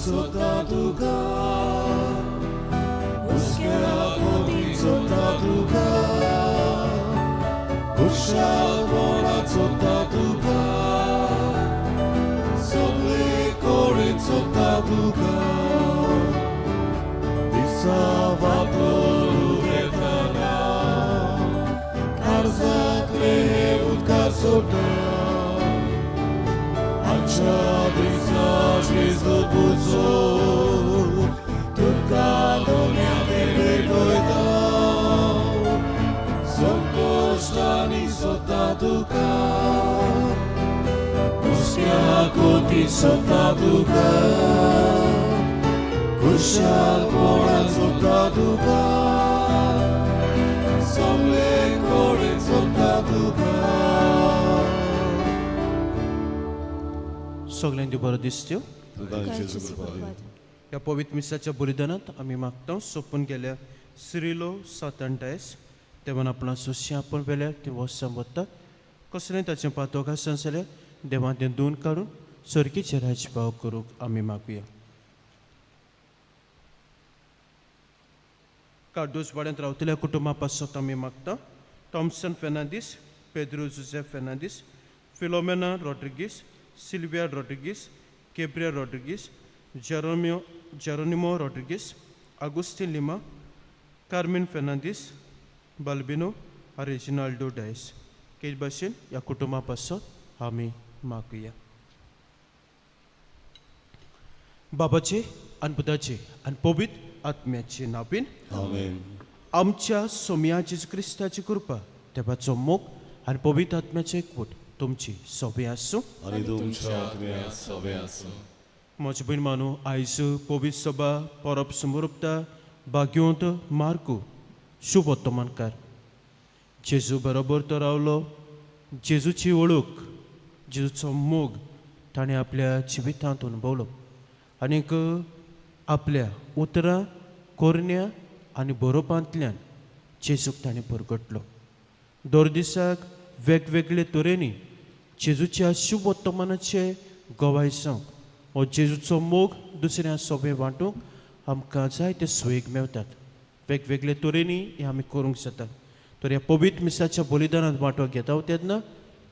सोदता तुका, हुस्क्या कोती सोदता तुका, खुशालपणात सोदता तुका, सगळे कडेन सोदता तुका. दिसा वाटोर उदेतना काळजांतले उदकार सोडटा. आजच्या दिसा जेजू पुजो तुका दुनिया भेटयता. संकश्टांनी सोदता तुका, हुस्क्या कोती सोदता तुका, खुशालपणात सोदता तुका, सगळे कडेन सोदता तुका. सगल्यांक बरो दिसत्यो. तुका जेजू कृपा. ह्या पवित्र मिसाच्या बलिदानांत आमी मागता सोंपून गेल्या सिरिलो सातान डायस देवान आपणा सोंशी आपण वेल्यार ती वसां वता कसलें ताचें पातोक आसा जाल्यार देवान तें धुवन काडून सर्गीचें राजभाव करूंक आमी मागुया. कार्दोज वाड्यांत रावतल्या कुटुंबा पासत आमी मागता Thomson Fernandes, Pedro Joseph Fernandes, Philomena Rodrigues, Sylvia Rodrigues, Gabriel Rodrigues, Jeronimo Rodrigues, Agustin Lima, Carmen Fernandes, Balbino, Reginaldo Dias. तेच भाशेन ह्या कुटुंबा पासत आमी मागुया. बाबाचे आनी पुताचे आनी पवित्र आत्म्याचे नांवान. आमेन. आमच्या सोम्या जेजू क्रिस्ताची कृपा, देवाचो मोग आनी पवित्र आत्म्याचो एकवट तुमची सोबे आसूं. आनी तुमच्या आत्म्यात सवे आसूं. म्हजे भयण मानू, आयज पवित्र सभा परब समोरपता भाग्योंत मार्कू शुभ वर्तमानकार. जेजू बरोबर तो रावलो. जेजूची वळख, जेजूचो मोग ताणें आपल्या जिवितांत अणभवलो आनीक आपल्या उतरां, कोरण्या आनी बरोवपांतल्यान जेजूक ताणें परगटलो. दर दिसाक वेगवेगळे तरेनी जेजूच्या शुभ वर्तमानाचे गवाय जावंक हो जेजूचो मोग दुसऱ्या सोबे वांटूंक आमकां जायते सुयेग मेळटात. वेगवेगळे तरेनी हें आमी करूंक जाता. तर ह्या पवित्र मिसाच्या बलिदानांत वांटो घेता तेन्ना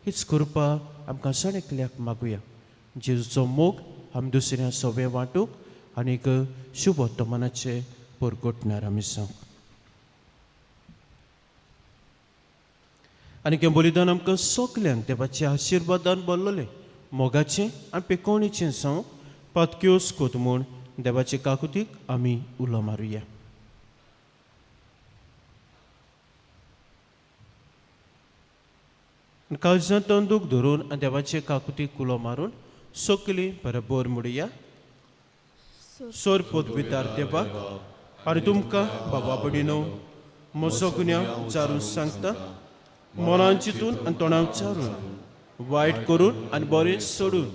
हीच कृपा आमकां सण एकल्याक मागुया. जेजूचो मोग आमी दुसऱ्या सोबे वांटूंक आनीक शुभ वर्तमानाचे परगटणार आमी जावंक. आनी हें बलिदान आमकां सगल्यांक देवाच्या आशिर्वादान भरलेलें मोगाचें आनी पेकोवणेचें जावं पातक्योस कोत म्हूण देवाचे काकुतीक आमी उलो मारुया. काळजांत तंदूक धरून आनी देवाचे काकुतीक उलो मारून सगलीं बरोबर म्हणुया. सोर पदवीदार देवाक आनी तुमकां बाबा भयणीनो म्हजो गुन्यांव उचारून सांगता. मनान चिंतून आनी तोंडान उच्चारून, वायट करून आनी बरें सोडून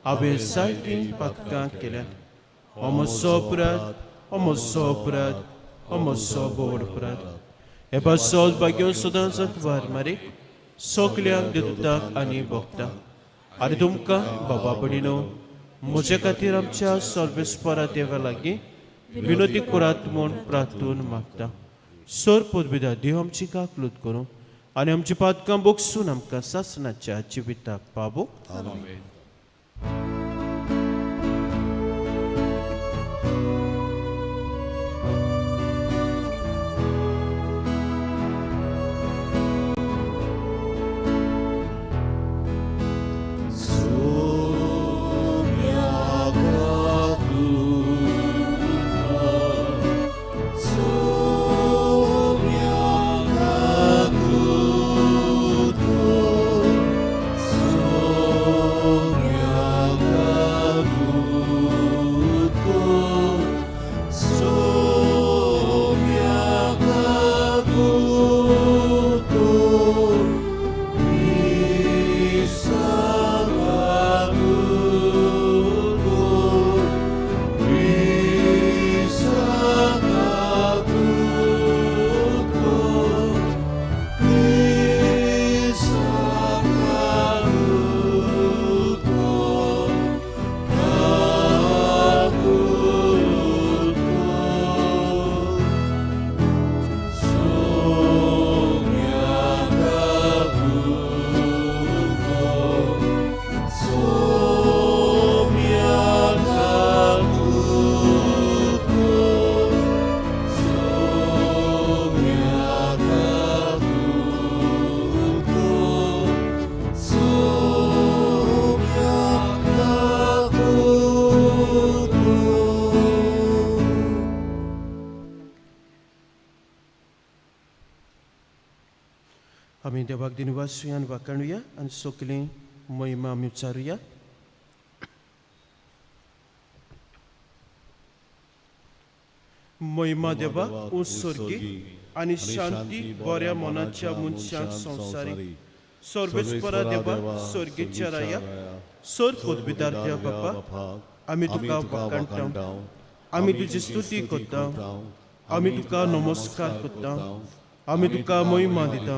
हांवें जायतीं पातकां केल्यात. हो म्हजो अपराध, हो म्हजो अपराध, हो म्हजो भोव अपराध. हे पासत भाग्यो सदांच वार मारी सगल्यांक देवताक आनी भोगता आनी तुमकां बाबा भयणीनो म्हजे खातीर आमच्या सर्वेस्परा देवा लागीं विनोदी करात म्हूण प्रार्थून मागता. सर पदविदा देव आमची काकलूत करूं आनी आमची पातकां बोगसून आमकां सासणाच्या जिविताक पावो. आमेन. आमी देवाक दिनवासुया आनी वाखाणुया आनी सगळीं महिमा आमी उच्चारुया. महिमा देवा उत्सर्गी आनी शांती बऱ्या मनाच्या मनशांक संवसारीक सर्वेस्परा देवा स्वर्गीच्या राया सर पदवीदार देव बापा, आमी तुका वाखाणटा, आमी तुजी स्तुती करता, आमी तुका नमस्कार करता, आमी तुका महिमा दिता.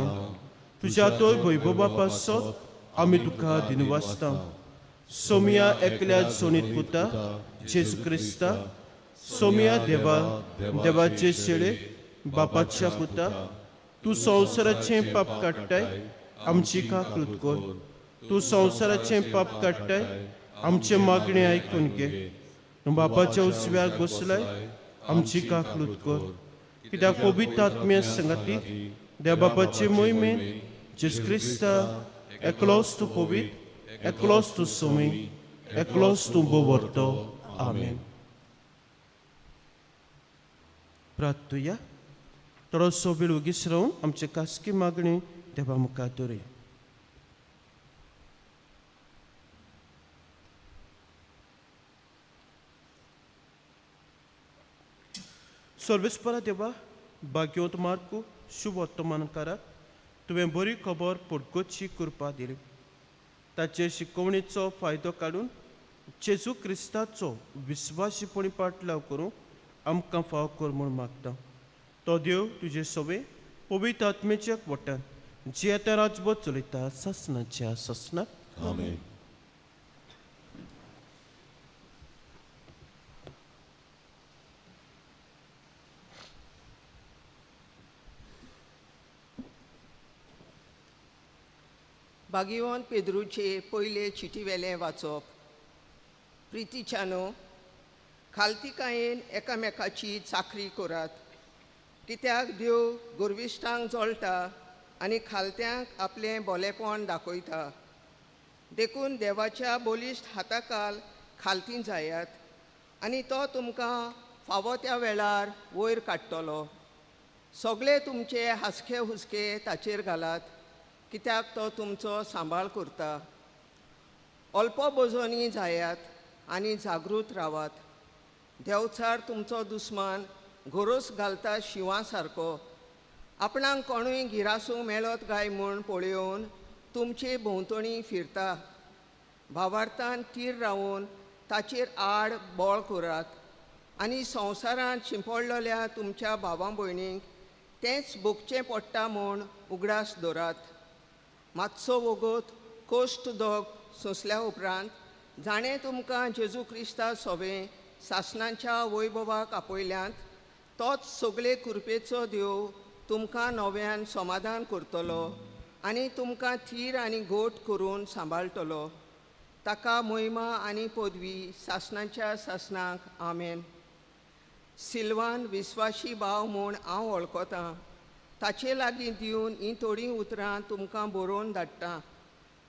तुज्या तोय वैभवा पासत आमी तुका दिनवासता. सोमिया एकल्या सोनीत पुता जेजू क्रिस्ता, सोमिया देवा देवाचे शेळे बापाच्या पुता, तूं संवसाराचें पाप काडटाय आमची काकृत कर. तूं संवसाराचें पाप काडटाय आमचें मागणें आयकून घे. तूं बापाच्या उजव्याक बसलाय आमची काकलूत कर, कित्याक पवित्र आत्म्या संगाती देव बापाचे मोहिमेन जेजू क्रिस्ता एकलोच तूं पवित्र, एकलोच तूं सोमी, एकलोच तूं बोवरतो. आमेन. प्रार्थुया. थोडोसो वेळ ओगीच रावन आमचे खासगी मागणी देवा मुखार दवरुया. सर्वेस्परा देवा, भाग्योत मार्कू शुभवर्तमानकाराक तुवें बरी खबर पोटगोची कृपा दिली. ताचे शिकवणेचो फायदो काडून जेजू क्रिस्ताचो विस्वासीपणी पाटलाव करूंक आमकां फाव कर म्हूण मागता. तो देव तुजे सवे पवित्र आत्मेच्या वटान जे आतां राजभर चलयता सासनाच्या सासनाक. आमेन. बागिवन पेद्रूचे पयले चिटीवेलें वाचप. प्रितीच्यानो, खालतिकायेन एकामेकाची चाकरी करात, कित्याक देव गोरविश्टांक जळटा आनी खालत्यांक आपलें बोलेपण दाखयता. देखून देवाच्या बलिश्ट हाताकाल खालती जायात आनी तो तुमकां फावो त्या वेळार वयर काडटलो. सगळे तुमचे हासके हुसके ताचेर घालात, कित्याक तो तुमचो सांबाळ करता. अल्प बोजोनी जायात आनी जागृत रावात. देंवचार तुमचो दुस्मान गोरोस घालता शिंवा सारको, आपणाक कोणूय गिरासूंक मेळत काय म्हूण पळोवन तुमचे भोंवतणी फिरता. भावार्थान थीर रावून ताचेर आड बळ करात आनी संवसारांत शिंपडलेल्या तुमच्या भावा भयणींक तेंच भोगचें पडटा म्हूण उगडास दवरात. मातसो वोगोत कोश्ट दोग सोंसल्या उपरांत जाणें तुमकां जेजू क्रिस्ता सोबें सासणाच्या वैभवाक आपयल्यांत तोच सगळे कृपेचो देव तुमकां नव्यान समाधान करतलो आनी तुमकां थीर आनी घोट करून सांबाळटलो. ताका महिमा आनी पदवी सासणाच्या सासणाक. आमेन. सिल्वान विस्वाशी भाव म्हूण हांव वळखतां, ताचे लागीं दिवन हीं थोडीं उतरां तुमकां बरोवन धाडटा,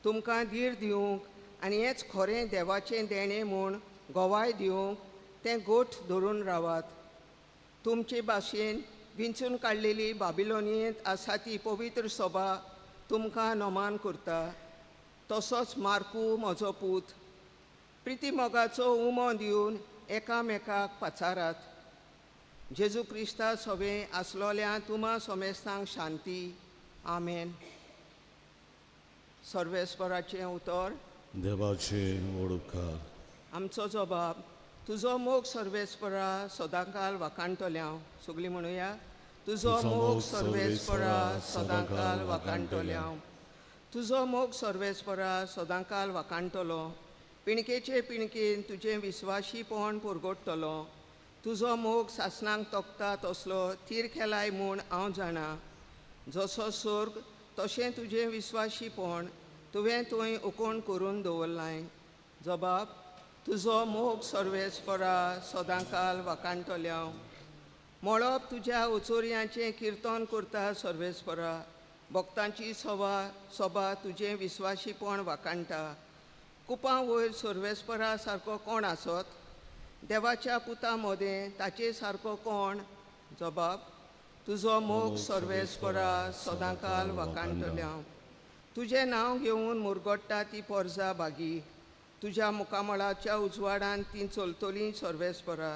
तुमकां धीर दिवंक आनी हेंच खरें देवाचें देणें म्हूण गवाय दिवंक तें गोठ धरून रावात. तुमचे भाशेन विंचून काडलेली बाबिलोनियेंत आसा ती पवित्र सभा तुमकां नमान करता. तसोच मार्कू म्हजो पूत प्रिती मोगाचो उमो दिवन एकामेकाक पाचारात. जेजू क्रिस्ता सोबें आसलोल्या तुमा सोमेस्तांक शांती. आमेन. सर्वेस्पराचें उतर. देवाचे व्हड उपकार. आमचो जबाब तुजो मोग सर्वेस्परा सदांकाल वाखाणटलें हांव. सगळीं म्हणुया, तुजो मोग सर्वेस्परा सदांकाल वाखाणटलें हांव. तुजो मोग सर्वेस्परा सदांकाल वाखाणटलो, पिणकेचे पिणकेन तुजें विस्वाशीपण पुरगोडटलो. तुजो मोग सासणाक तोखता तसलो थीर केलाय म्हूण हांव जाणा. जसो सोर्ग तशें तुजें विस्वाशीपण तुवें थंय उकोण करून दवरलाय. जबाब तुजो मोग सर्वेस्परा सदांकाल वाखाणटलें हांव. मळब तुज्या उचोरयांचें किर्तन करता सर्वेस्परा, भक्तांची सभा सभा तुजें विस्वाशीपण वाखाणटा. कुपां वयर सर्वेस्परा सारको कोण आसत? देवाच्या पुता मदें ताचे सारको कोण? जबाब तुजो मोग सर्वेस्परा सदांकाल वाखाणटले हांव. तुजें नांव घेवन मुरगट्टा ती पोरजा बागी, तुज्या मुखामळाच्या उजवाडान ती चलतली सर्वेस्परा.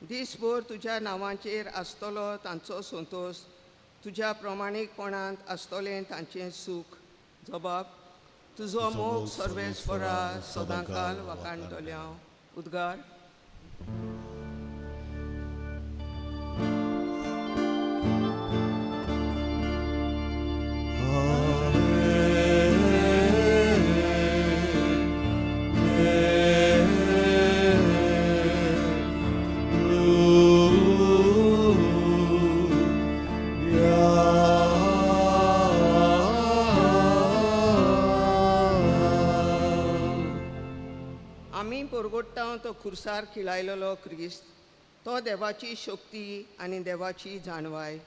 दीसभर तुज्या नांवाचेर आसतलो तांचो संतोश, तुज्या प्रमाणीकपणांत आसतलें तांचें सूख. जबाब, तुजो मोग सर्वेस्परा सदांकाल वाखाणटले हांव. उद्गार. आमी परगोट्टा तो खुर्सार खिळायलेलो क्रिस्त, तो देवाची शक्ती आनी देवाची जाणवाय.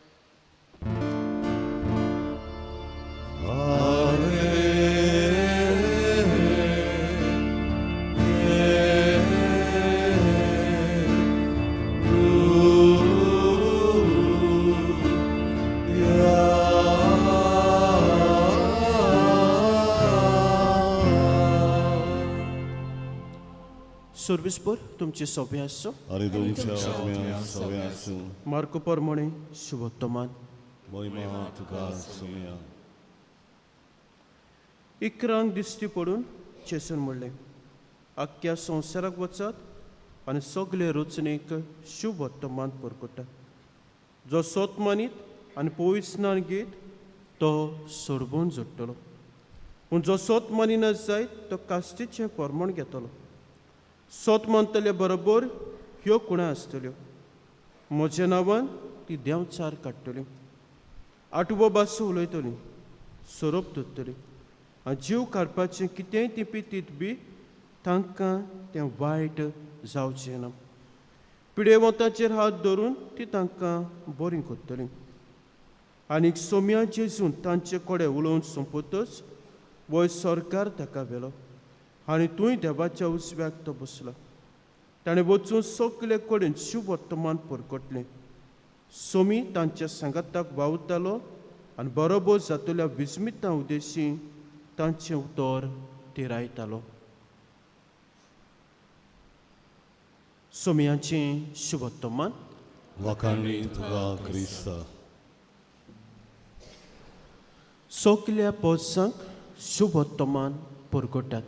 सर्विसभर तुमचे सोबे आसचो. आनी तुमच्या आत्म्या सगळें आसूं. मार्को परमणे शुभोत्तमान. महिमा तुका सोम्या. इकरांक दिश्टी पडून चेसून म्हणलें, आख्ख्या संवसाराक वचात आनी सगले रचणेक शुभोत्तमान परकटात. जो सोत मानीत आनी पवित्र घेत तो सोडबोन जोडटलो, पूण जो सोत मानिना जायत तो कास्तीचें परमण घेतलो. सोत मानतले बरोबर ह्यो कुणां आसतल्यो, म्हज्या नांवान ती देंवचार काडटल्यो, आठवो भास उलयतली, सोरोप धरतली आनी जीव काडपाचें कितेंय ती पितीत बी तांकां तें वायट जावचें ना. पिडेवंताचेर हात धरून ती तांकां बरीं करतली. आनीक सोम्या जेजून तांचे कडेन उलोवन सोंपतच वयर सरकार ताका व्हेलो आनी तूंय देवाच्या उजव्याक तो बसलो. ताणें वचून सगले कडेन शुभवर्तमान परकटलें. सोमी तांच्या सांगाताक वावुरतालो आनी बरोबर जातल्या विस्मिता उद्देशी तांचें उतर तिरायतालो. सोमयाचें शुभवर्तमान. वाखाणणी तुका क्रिस्ता. सगल्या पोसांक शुभवर्तमान परगटात.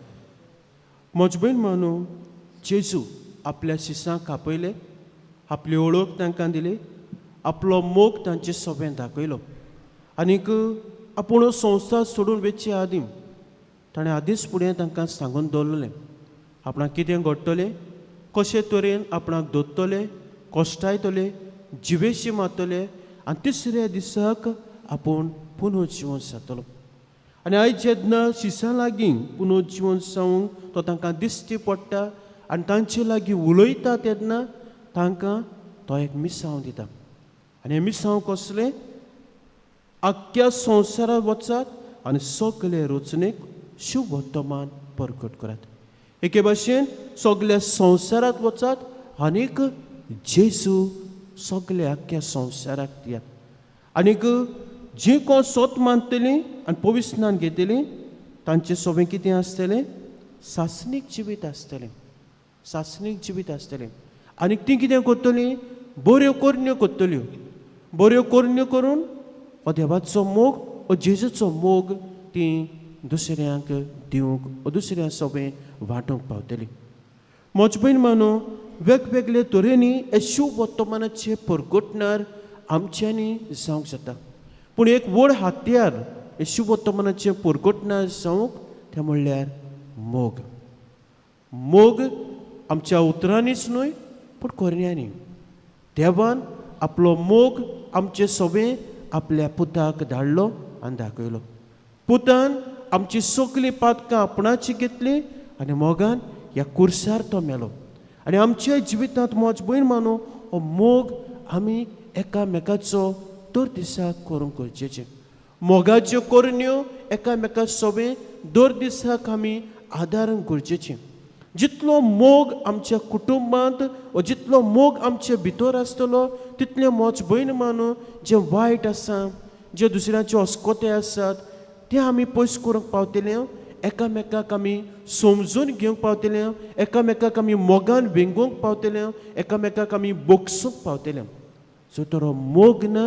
म्हज भयण मानू, जेजू आपल्या शिसांक आपयले, आपली ओळख तांकां दिली, आपलो मोग तांचे सोबें दाखयलो आनीक आपूण संस्था सोडून वचचे आदीं ताणें आदींच फुडें तांकां सांगून दवरलें आपणाक कितें घडटलें, कशे तरेन आपणाक दोत्तले, कश्टायतले, जिवेशी मारतले आनी तिसऱ्या दिसाक आपूण पुनर्जिवन जातलो. आनी आयज जेन्ना शिसां लागीं पुनर्जिवन जावंक तो तांकां दिश्टी पडटा आनी तांचे लागीं उलयता तेन्ना तांकां तो एक मिसांव दिता. आनी हें मिसांव कसलें? आख्ख्या संवसारांत वचात आनी सगले रचणेक शुभवर्तमान परगट करात. एके भाशेन सगल्या संवसारांत वचात आनीक जेजू सगल्या आख्ख्या संवसाराक दियात. आनीक जी कोण सोत मानतलीं आनी पवित्र घेतलीं तांचें सोबें कितें आसतलें? सासणीक जिवीत आसतलें, सासणीक जिवीत आसतलें. आनीक तीं कितें करतलीं? बऱ्यो करण्यो करतल्यो. बऱ्यो करण्यो करून हो देवाचो मोग, हो जेजूचो मोग तीं दुसऱ्यांक दिवंक वो दुसऱ्यां सोबें वांटूंक पावतलीं. म्हज भयण मानू, वेगवेगळे तरेनी हे शुभवर्तमानाचे परगटणार आमच्यांनी जावंक जाता, पूण एक व्हड हत्यार हे शुभवर्तमानाचें परगटणार जावंक तें म्हणल्यार मोग. मोग आमच्या उतरांनीच न्हय पूण करण्यांनी. देवान आपलो मोग आमचे सोबें आपल्या पुताक धाडलो आनी दाखयलो. पुतान आमची सगलीं पातकां आपणाची घेतली आनी मोगान ह्या कुर्सार तो मेलो. आनी आमच्या जिवितांत म्हज भयण मानू, हो मोग आमी एकामेकाचो दर दिसाक करूंक गरजेचें. मोगाच्यो करण्यो एकामेका सोबें दर दिसाक आमी आदारूंक गरजेचें. जितलो मोग आमच्या कुटुंबांत वा जितलो मोग आमचे भितर आसतलो तितलें मोच भयण मानू जें वायट आसा, जे दुसऱ्यांचे अस्कोते आसात ते आमी पयस करूंक पावतले, एकामेकाक आमी समजून घेवंक पावतले, एकामेकाक आमी मोगान वेंगोवंक पावतले, एकामेकाक आमी बोगसूंक पावतले। सो तर हो मोग ना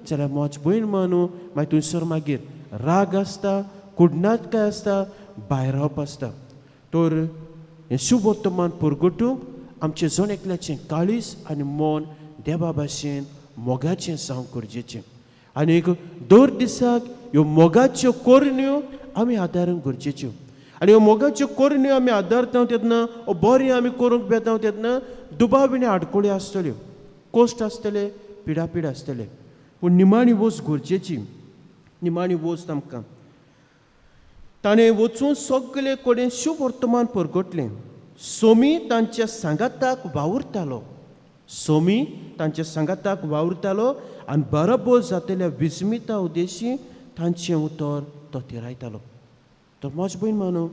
जाल्यार मोच भयण मानू मागीर थंयसर मागीर राग आसता, कुडनाटकाय आसता, भायर रावप आसता। तर हें शुभवर्तमान परगटूंक आमचें जण एकल्याचें काळीज आनी मन देवा भाशेन मोगाचें जावंक गरजेचें आनी दर दिसाक ह्यो मोगाच्यो करण्यो आमी आदारूंक गरजेच्यो आनी ह्यो मोगाच्यो करण्यो आमी आदारता तेन्ना ओ बरें आमी करूंक बेता तेन्ना दुबाव आनी आडकोळी आसतल्यो, कश्ट आसतले, पिडापीड आसतले, पूण निमाणी वस्त गरजेची, निमाणी वस्त आमकां ताणें वचून सगळे कडेन शुभवर्तमान परगटलें। सोमी तांच्या सांगाताक वावुरतालो, सोमी तांच्या सांगाताक वावुरतालो आनी बरोबर जातल्या विस्मिता उद्देशी तांचें उतर तो तिरायतालो। तर म्हज भयण मानू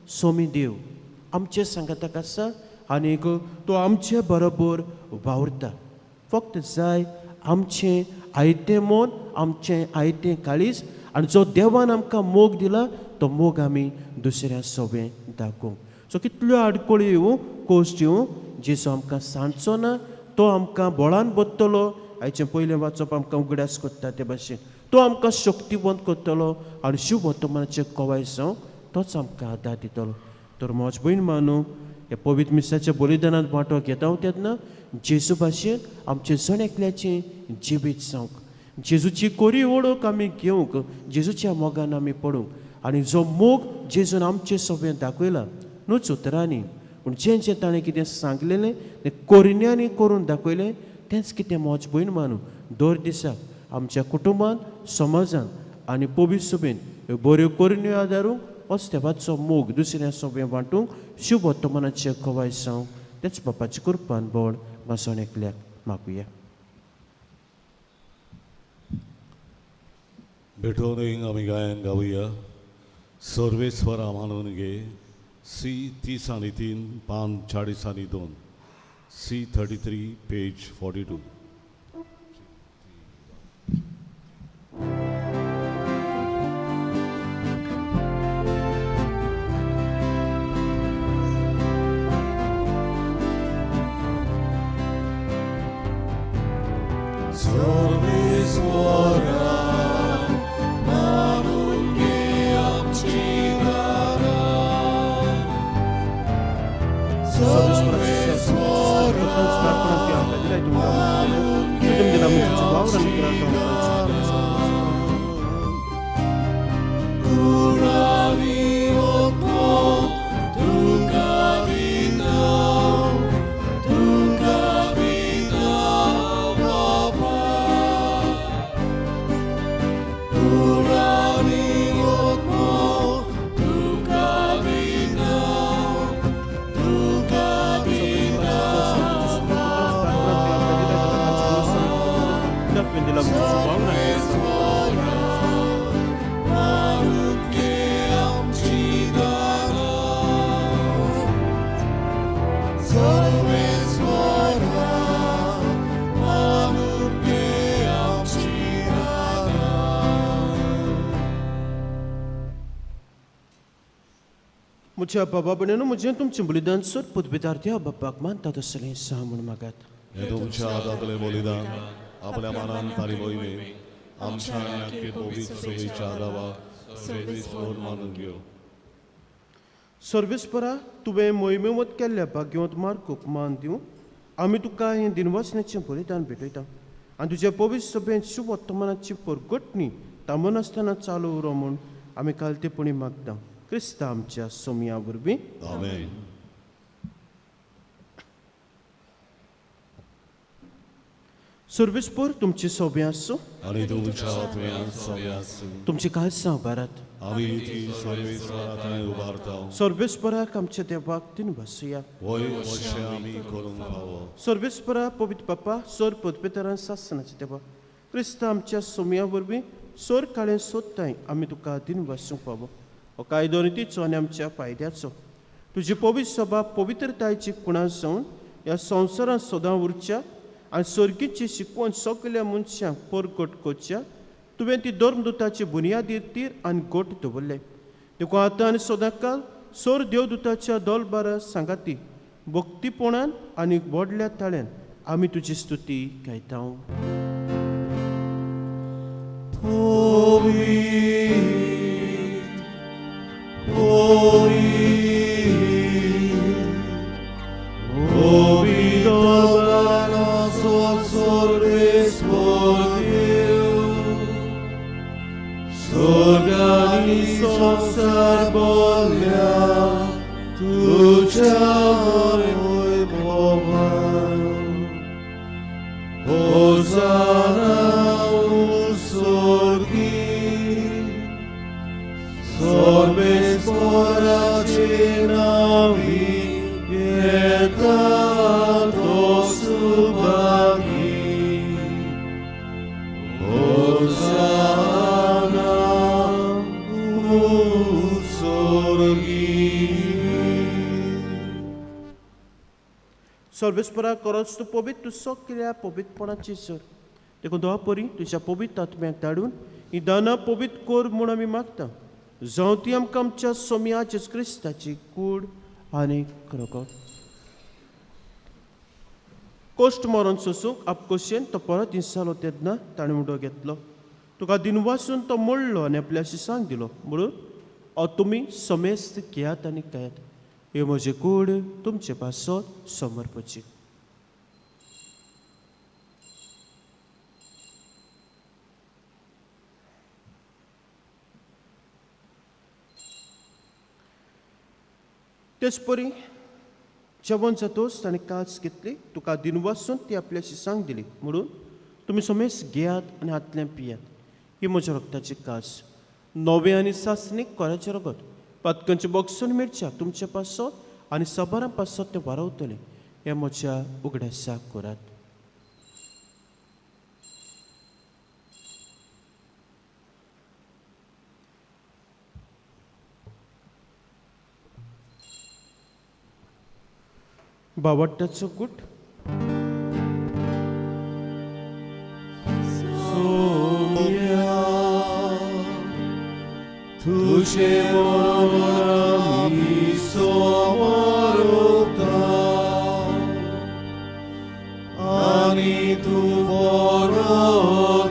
सोमी देव आमचे सांगाताक आसा आनीक तो आमचे बरोबर वावुरता। फक्त जाय आमचें आयतें मन, आमचें आयतें काळीज आनी जो देवान आमकां मोग दिला तो मोग आमी दुसऱ्या सोबें दाखोवंक। सो कितल्यो आडकोळी येवं, कश्ट येवं, जेजू आमकां सांडचो ना, तो आमकां बोळान बदतलो। आयचें पयलें वाचप आमकां उगडास करता ते भाशेन तो आमकां शक्तिवंत करतलो आनी शुभवर्तमानाचें कवाय जावं तोच आमकां आदार दितलो। तर म्हज भयण मानू ह्या पवित्र मिसाच्या बलिदानांत वांटो घेता तेन्ना जेजू भाशेन आमचें जण एकल्याचें जिवीत जावंक, जेजूची कोरी वळख आमी घेवंक, जेजूच्या मोगान आमी पडूंक आनी जो मोग जेजून आमचे सोबें दाखयला न्हूच उतरांनी पूण जें जें ताणें कितें सांगलेलें तें कोरण्यांनी करून दाखयलें तेंच कितें म्हज भयण मानू दर दिसा आमच्या कुटुंबान, समाजान आनी पवित्र सभेन ह्यो बऱ्यो करण्यो आदारूंक होच देवाचो मोग दुसऱ्या सोबें वांटूंक शुभवर्तमानाचें कवाय जावंक तेच बापाचे कृपान बळ माजोण एकल्याक मागुया। भेटोवन आमी गायन गावया सर्वेस्वरा मानून घे सी 30 आनी 3 पान 40 आनी 2 सी 33 पेज 42। म्हज्या बाबा भयणीनो म्हजें तुमचें बलिदान सोद पदवीदार देव बापाक मानता तसलें सा म्हूण मागात। हें तुमच्या हातांतलें बलिदान आपल्या मनान तारी वयलें आमच्या आनी पवित्र सभेच्या आदावाक सर्वेस्वर मानून घेवं। सर्वेस्परा तुवें मोहिमेवत केल्ल्या भाग्यवंत मार्कूक मान दिवं आमी तुका हें दिनवासण्याचें बलिदान भेटयता आनी तुज्या पवित्र सभेंत शुभवर्तमानाची परगटणी थांबनासतना चालू उरो म्हूण आमी कालतेपणी मागता क्रिस्ता आमच्या सोमया वरवीं। आमेन। सर्वेस्पर तुमचे सोबें आसूं आनी तुमच्या आत्म्यान सोबें आसूं। तुमची काळजां उबारात आमी ती सर्वेस्परा थंय उबारता। सर्वेस्पराक आमच्या देवाक तीन बसया वय अशें आमी करूंक फावो। सर्वेस्परा पवित्र बापा सर पदपेतरान सासनाचे देवा क्रिस्ता आमच्या सोमया वरवीं सोर काळें सोदताय आमी तुका दिन बसूंक फावो। हो कायदो नितीचो आनी आमच्या फायद्याचो तुजी पवित्र सभा पवित्रतायेची कुणा जावन ह्या संवसारांत सदां उरच्या आनी सर्गीची शिकवण सगल्या मनशांक परगट करच्या तुवें ती धर्मदुताची बुनियादी तीर आनी गोट दवरले. देखून आतां आनी सदांकाल सोर देवदुताच्या दोलबारा सांगाती भक्तीपणान आनी व्हडल्या ताळ्यान आमी तुजी स्तुती गायता. संसार बोल्या तुझ्या वैभवान. होसाना स्वर्गी, सर्वेस्पराचे नांवी येता तो सुभागी. होसाना स्वर्गी. सर्वेस्परा करच तूं पवित्र, तूं सगल्या पवित्रपणाची सर. देखून दो परी तुज्या पवित्र आत्म्याक धाडून ही दानां पवित्र कर म्हूण आमी मागता. जावं ती आमकां आमच्या सोम्या जेजू क्रिस्ताची कूड आनी रगत. कोश्ट मरण सोसूंक आपकोशेन तो परत हिंसालो तेन्ना ताणें उडो घेतलो, तुका दिनवासून तो मोडलो आनी आपल्या शिसांक दिलो म्हणून ओ तुमी समेस्त घेयात आनी खायात, हे म्हजे कूड तुमचे पासत समर्पची. तेच परी जेवण जातोच ताणें कास घेतली, तुका दिनवासून ती आपल्या शिसांक दिली म्हणून तुमी समेस्त घेयात आनी हातलें पियात, ही म्हज्या रक्ताची कास, नवें आनी सासणीक कोराचें रगत, पातकांचें बॉक्सून मिरच्या तुमचे पासत आनी साबारां पासत तें वारवतलें, हें म्हज्या उगडासाक करात. बावट्याचो गुट. सोम्या तुझे मरण आमी समोरता आनी तूं बरो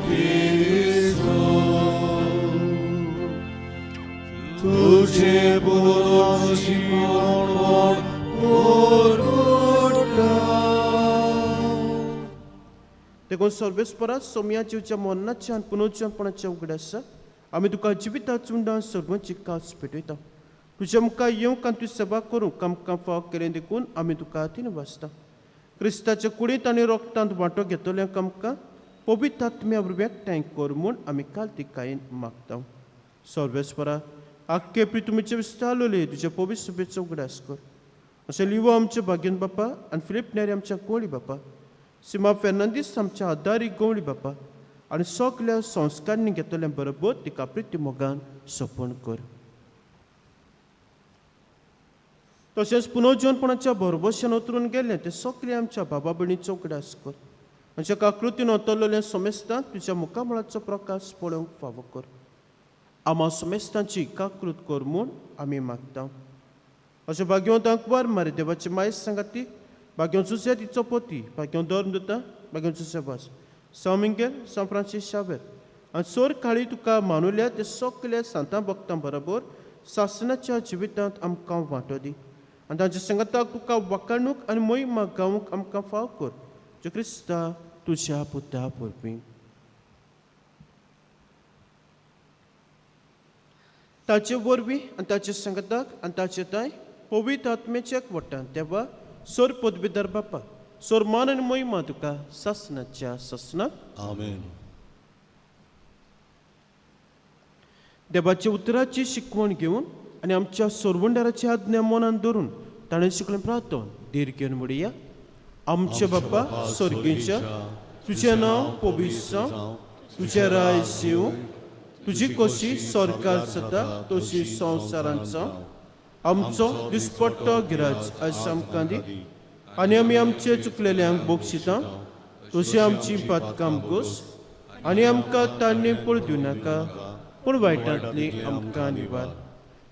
क्रिस्तो, तुझे पुनर्जीवनपण परगटा. देखून सर्वेस्परा सोम्या जिवच्या मरणाच्या आनी पुनर्जीवनपणाच्या उगडासा आमी तुका जिविता चुंडां सर्वांची कास पेटयता. तुज्या मुखार येवंक आनी तुजी सेवा करूंक आमकां फाव केलें देखून आमी तुका तीन वाचता. क्रिस्ताच्या कुडींत आनी रोगटांत वांटो घेतल्यांक आमकां पवित्र आत्म्या वरवीं एकठांय कर म्हूण आमी कालतिकायेन मागता. सर्वेस्परा आख्खे प्रितुमीचे विस्तारलेले तुज्या पवित्र सभेचो उगडास कर. अशें लिवो आमच्या भाग्यन बापा आनी फिलीप नेरी आमच्या कोळी बापा, सीमा फेर्नांदीस आमच्या आदारी गवळी बापा आनी सगल्या संस्कारांनी घेतल्या बरोबर तिका प्रिती मोगान सोंपण कर. तशेंच पुनर्जीवनपणाच्या भरभोश्यान उतरून गेलें ते सगळे आमच्या बाबा भयणीचो उगडास कर. आमच्या काकृतीन ओतरलेल्या समेस्तांत तुज्या मुखामळाचो प्रकाश पळोवंक फावो कर. आमा समेस्तांची काकृत कर म्हूण आमी मागता. अशें भाग्यवंत अंकवार मारे देवाची मायस सांगाती, भाग्यवंत जुझे तिचो पती, भाग्यवंत धर्म दिता, भाग्यवंत जुझे वास, सांव मिंगेल, सांव फ्रांसीस शावेर आनी सोर काळी तुका मानुल्या ते सगल्या सांतां भक्तां बरोबर सासणाच्या जिवितांत आमकां वांटो दी आनी तांच्या सांगाताक तुका वाकाणूक आनी मोहिमा गावंक आमकां फाव कर. जो क्रिस्ता तुज्या पुता वरवीं. ताचे वरवीं आनी ताचे सांगाताक आनी ताचे ताय पवित्र आत्म्याच्या एकवटान देवा सोर पदवीधर बापा सोर मान आनी मोहिमा तुका सासणाच्या सासणाक. आमेन. देवाच्या उतराची शिकवण घेवन आनी आमच्या सोरवंडाराची आज्ञा मनान धरून ताणें शिकलें प्रार्थन धीर घेवन म्हणया. आमचे बापा स्वर्गीच्या, तुजें नांव पवित्र जावं, तुजें राज येवं, तुजी कशी सरकार जाता तशी संवसारांत जावं. आमचो दिसपट्टो गिराज आयज आमकां दी आनी आमी आमचे चुकलेल्यांक बक्षिता तशी आमची पातकां गोस आनी आमकां तान्ने पळ दिवं नाका, पूण वायटांतली आमकां निवार.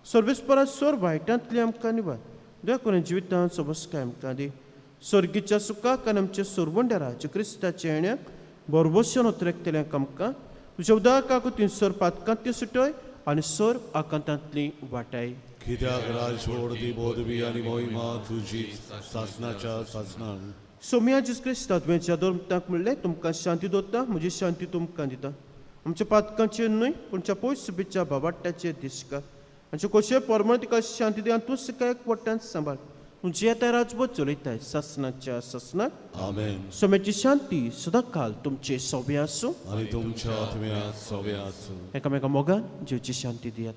सर्वेस्परा सोर वायटांतली आमकां निवार. दया करून जिवितांत सोबसकाय आमकां दी. सर्गीच्या सुखाक आनी आमच्या सोरवंडरा क्रिस्ताच्या येण्याक बरबसून उतरेकतल्यांक आमकां तुज्या उदकाक तीन पातकांतली सुटय आनी सर आकांतांतली वाटाय. कित्याक राजवड ती बोधवी आनी मोहिमा तुजी सासनाच्या सासनान. सोम्या जेजू क्रिस्ता, तुवें धर्मतांक म्हणलें, तुमकां शांती दवरता, म्हजी शांती तुमकां दिता. आमच्या पातकांचेर न्हय पूण पयस सुबीच्या बाबाट्याचेर दिसका. आमचे कोशे परमळ तिका शांती दी आनी तूं तिका एक वट्टान सांबाळ. तूं जियेता राजवट चलयताय सासनाच्या सासनाक. आमेन. सोम्याची शांती सदांकाल तुमचे सोबे आसूं आनी तुमच्या आत्म्या सोबे आसूं. एकामेका मोगान जिवची शांती दियात.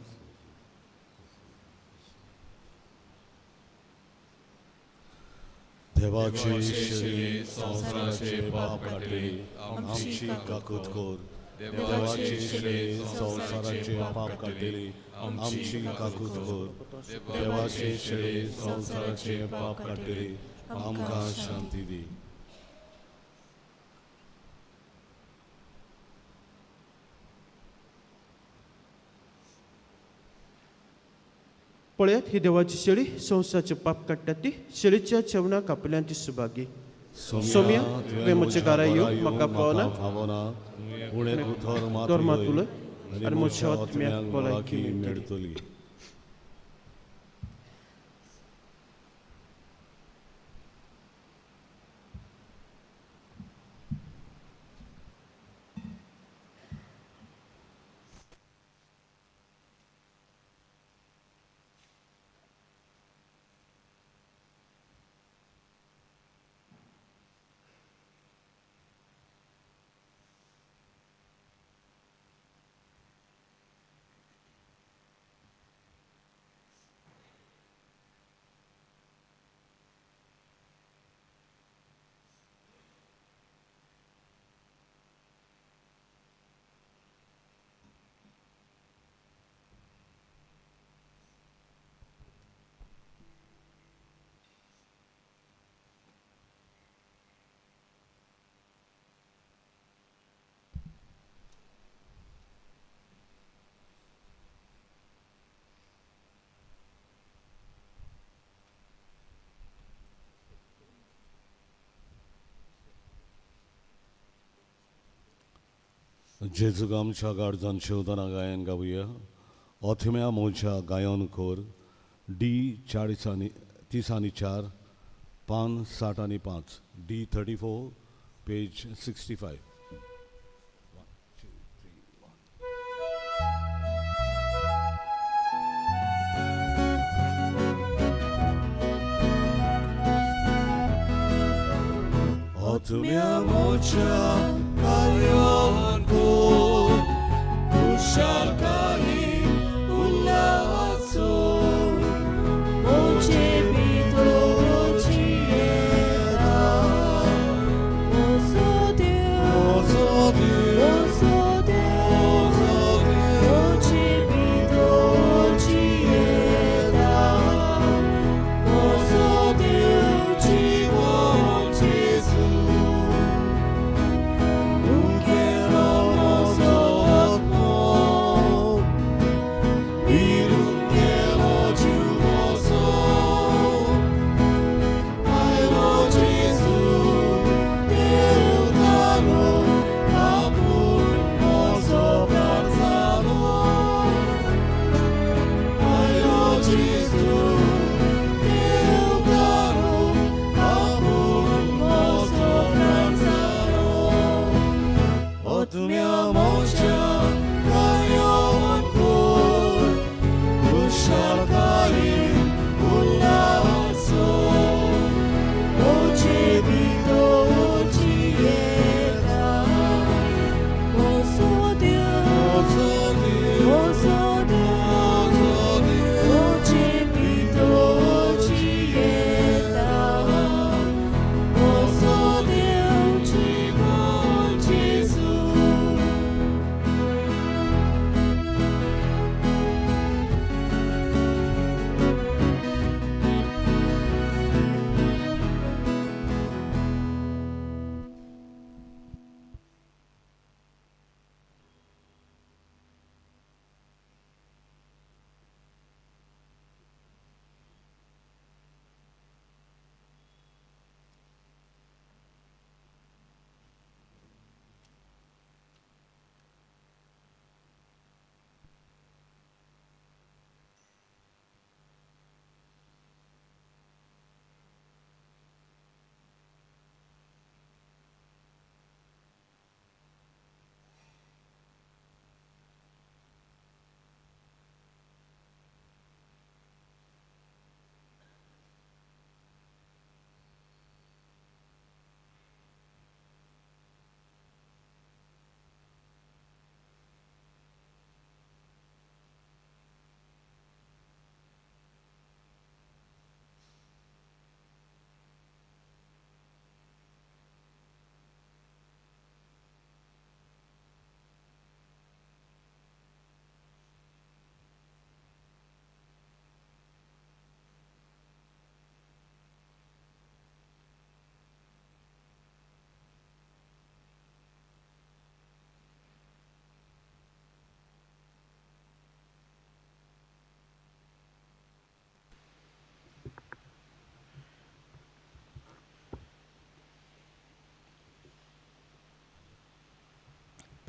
देवाचे शरीर संवसाराचे पाप काडले आमची काकूत कर. देवाचे शरीर संवसाराचे पाप काडले आमची काकूत कर. देवाचे शरीर संवसाराचे पाप काडले आमकां शांती दी. पळयात ही देवाची शेळी संवसाराचे पाप काडटा ती शेळीच्या जेवणाक आपल्यान ती सुभागी. सोम्या, तुवें म्हज्या घरा येवंक म्हाका फावना. फावना, पूण एक उतर तर मात मात उलय उलय आनी म्हज्या आत्म्याक भलायकी मेळटली. जेजूक आमच्या गार्जान शेवतना गायन गावया. ओथम्या मोच्या गायन कोर डी 40 आनी 30 आनी 4 पान 60 आनी 5 डी 34 पेज 65. ओथम्या मोच्या गायन कोर कुशालकाई उल्लासो मोचे भितोची येता मोसो देव, मोसो देव, मोचे भितोची येता मोसो देव जिवन जेजू. उंकेलो मोसो आत्मो Virungelo giumoso, Ailo Gesù, Deutano, Apur mozo parzano. Ailo Gesù, Deutano, Apur mozo parzano. Otmia mocia, gayon kor, Kushalkari ullaso, मोचे भितोची येता मोसो देव, मोसो देव, मोचे भितोची येता मोसो देव जिवन जेजू.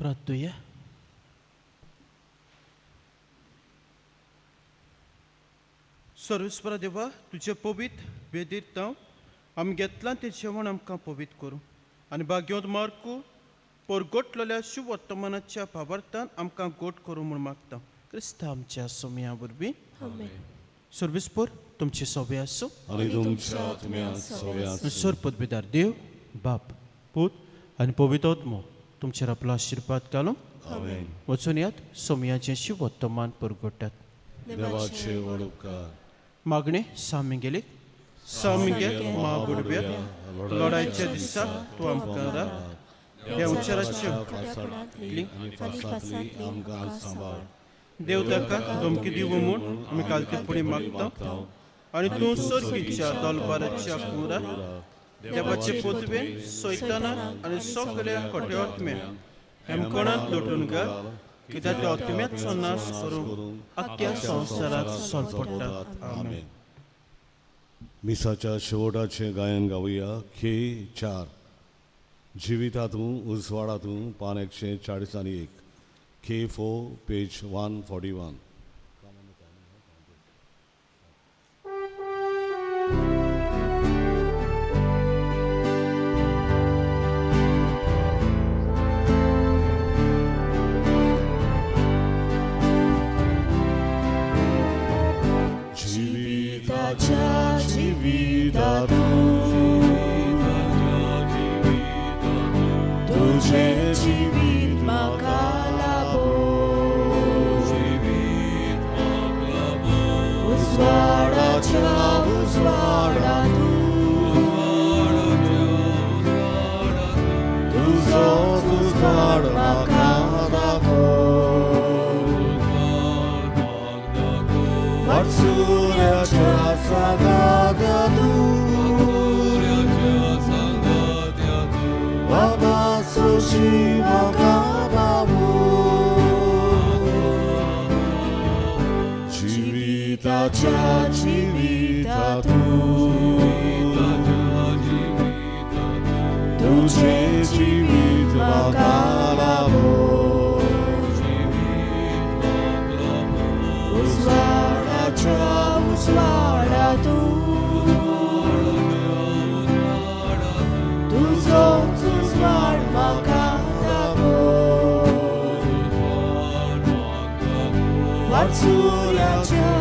प्रार्थुया. सर्वेस्परा देवा, तुजें पवित्र वेदीर तांव आमी घेतलां तें जेवण आमकां पवित्र करूं आनी भाग्योंत मार्कू परगटलेल्या शुवर्तमानाच्या भावार्थान आमकां गोट करूं म्हूण मागता, क्रिस्ता आमच्या सोमया वरवीं. आमेन. सर्वेस्पर तुमचे सोबे आसूं. आनी तुमच्या आत्म्यात सगळ्या आसूं. सर पदवीदार देव बाप, पूत आनी पवित्र आत्मो तुमचेर आपलो आशिर्वाद घालूं. आमेन. वचून यात, सोमयाचें शिवोत्तमान परगटात. देवाचे व्हड उपकार. मागणें सामिगेलीक. सामिगेल महाबुडव्या, लढायच्या दिसा तूं आमकां राख. देवचाराच्या फासांतली आनी फासांतली आमकां सांबाळ. देव ताका धमकी दिवं म्हूण आमी कालते फुडें मागता आनी तूं सर्गीच्या दलबाराच्या कुरा देवाचे पदवेन सैताना आनी सगळ्या खोट्या आत्म्या हेमकोणांत लोटून घाल, कित्याक त्या आत्म्याचो नाश करूंक आख्ख्या संवसारात सोलपडटात. आमेन. मिसाच्या शेवटाचें गायन गावया. खे 4, जिवितातूं उजवाडातूं, पान 141. खे 4, पेज 141. जिविताच्या जिवितातूं तुझें जिवीत म्हाका लाभो, उजवाडाच्या उजवाडातूं तुजो उजवाड म्हाका दाखो, वाटसुऱ्याच्या सांगात्या तूं, बाबा सोशी म्हाका बाबू. जिविताच्या जिवितातूं तुझें जिवीत म्हाका लाभो, उजवाडाच्या उजवाडातूं तुजो उजवाड म्हाका दाखो, वाटसुऱ्याच्या